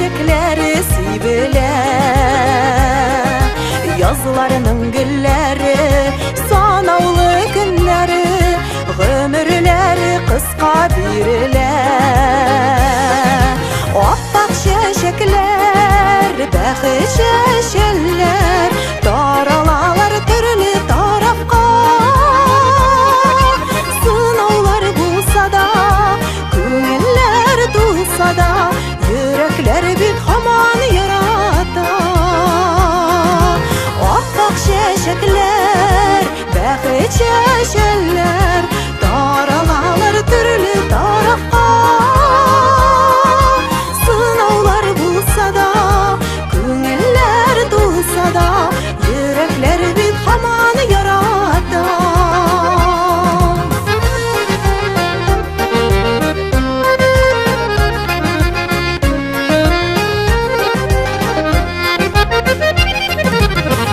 чәчәкләре сибелә. Язларның гөлләре, санаулы көннәре, гомерләре кыска бирелә. Аппак чәчәкләр, бәхет чәчәләр, таралалар төрле тарафка. Сынаулар булса да, күңелләр тулса да, йөрәкләр бит һаман ярата. Ап-ак чәчәкләр, бәхет чәчәләр, таралалар төрле тарафка. Сынаулар булса да, күңелләр тулса да, йөрәкләр бит һаман ярата.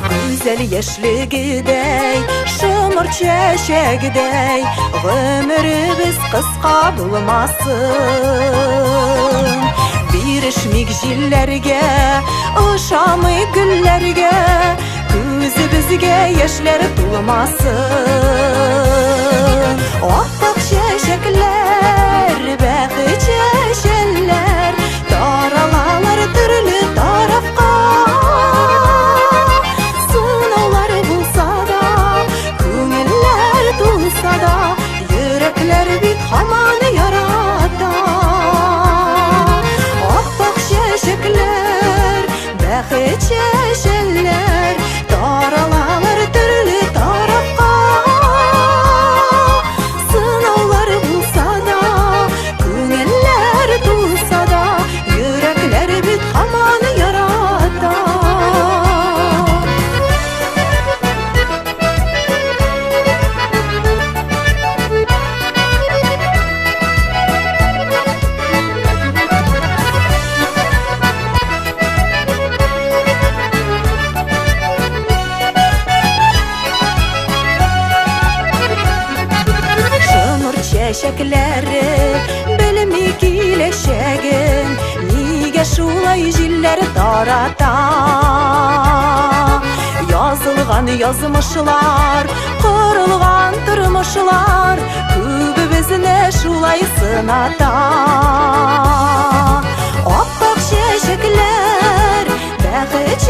Гүзәл яшьлегедәй, шомыр чәчәгедәй, гомеребез кыска булмасын. Бирешмик җилләргә, ошамыйк гөлләргә, күзебезгә яшьләр тулмасын. Ап-ак чәчәкләр, бәхет чәчәләр, таралалар төрле тарафка. Сынаулар булса да, күңелләр тулса да, йөрәкләр бит һаман ярата. Ап-ак чәчәкләр, бәхет чәчәләр, таралалар төрле тарафка. Сынаулар булса да, күңелләр тулса да, йөрәкләр бит һаман ярата. Шомыр чәчәкләре белми киләчәген, нигә шулай җилләр тарата? Язылган язмышлар, корылган тормышлар күбебезне шулай сыната. Ап-ак чәчәкләр, бәхет.